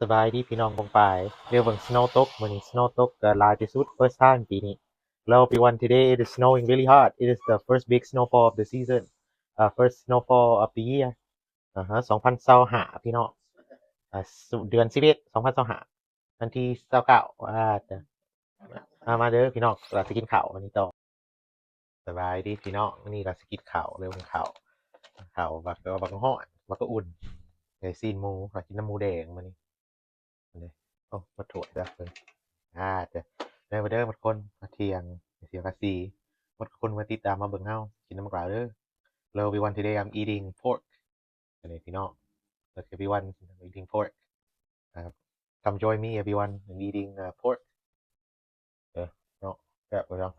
ສະບາຍດີພີ່ນ້ອງປ້ອງປາຍ ດຽວເບິ່ງ snow ຕົກ ມື້ນີ້ snow ຕົກກໍຫຼາຍທີ່ສຸດ first time ປີນີ້. Hello everyone, today it is snowing really hard. It is the first big snowfall of the season. Uh, first snowfall of the year. ອາຮະ ສອງພັນຊາວຫ້າ ພີ່ນ້ອງ ອາ ເດືອນສິບເອັດ ສອງພັນຊາວຫ້າ ວັນທີຊາວເກົ້າ. ອາ ມາ ມາເດີພີ່ນ້ອງ ລາວຊິກິນເຂົ້າມື້ນີ້ຕໍ່. ສະບາຍດີພີ່ນ້ອງ ມື້ນີ້ລາວຊິກິນເຂົ້າເດີ ເບິ່ງເຂົ້າ ເຂົ້າບັກ ບັກຮ້ອນ ບັກກໍອຸ່ນ ໄດ້ຊີ້ນໝູ ລາວກິນນຳໝູແດງມື້ນີ້. ໂອ້ ໝົດຖ້ວຍແລ້ວເພິ່ນ ອາ ເດີ ມາເດີໝົດຄົນ ມາທ່ຽງ ມາທ່ຽງກາຊີ ໝົດຄົນມາຕິດຕາມມາເບິ່ງເຮົາ ກິນນຳບັກຫຼາວເດີ. Hello everyone, today I'm eating pork. ອັນນີ້ພີ່ນ້ອງ Look everyone, I'm eating pork. ອ່າ Come join me everyone, I'm eating, uh, pork. ເອີ ເນາະ ແຊບເລີຍເນາະ.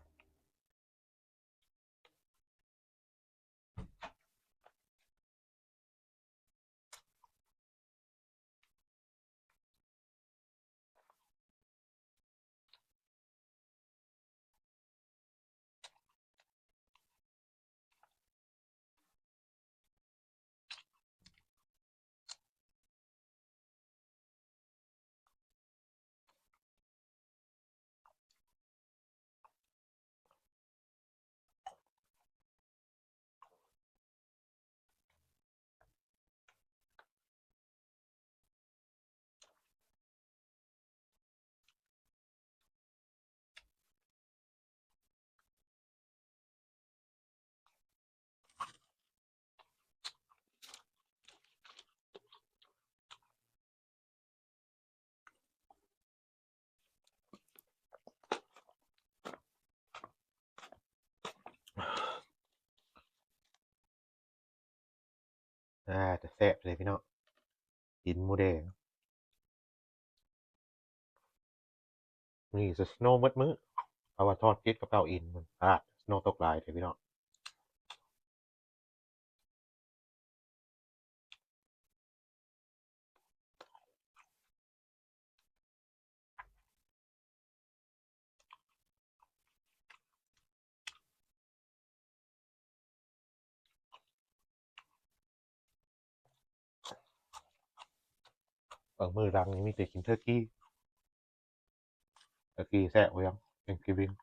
ອາ ຈະແຊບເລີຍພີ່ນ້ອງ ກິນໝູແດງ. ມື້ນີ້ snow ໝົດມື້ ເພາະວ່າທອດຕິດກັບເຕົາອິນ ອາ snow ຕົກຫຼາຍເດ້ພີ່ນ້ອງ. ເບິ່ງມື້ຫຼັງນີ້ມີແຕ່ກິນເທີກີ ເທີກີແຊບເວີຍ Thanksgiving.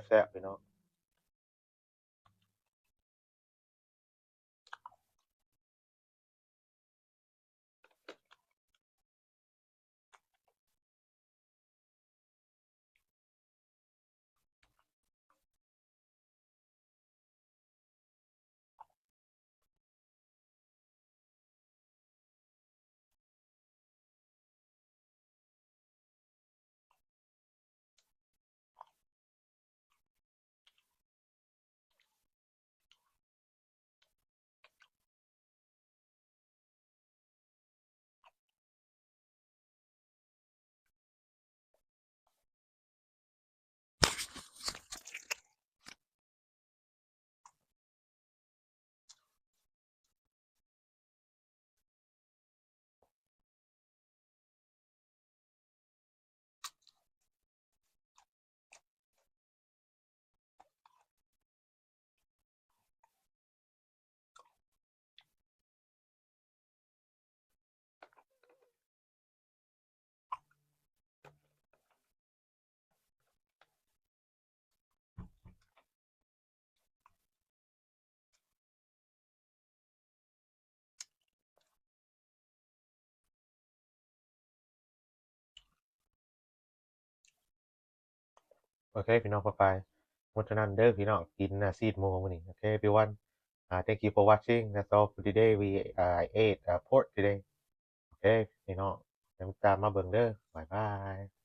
ແຊບໆ ພີ່ນ້ອງ. ໂອເຄ ພີ່ນ້ອງປ້ອງປາຍ ໝົດເທົ່ານັ້ນເດີພີ່ນ້ອງ ກິນຊີ້ນໝູມື້ນີ້. ໂອເຄ everyone, uh, thank you for watching. That's all for today. We, uh, I ate, uh, pork today. ໂອເຄ ພີ່ນ້ອງ ຕິດຕາມມາເບິ່ງເດີ. ບາຍບາຍ.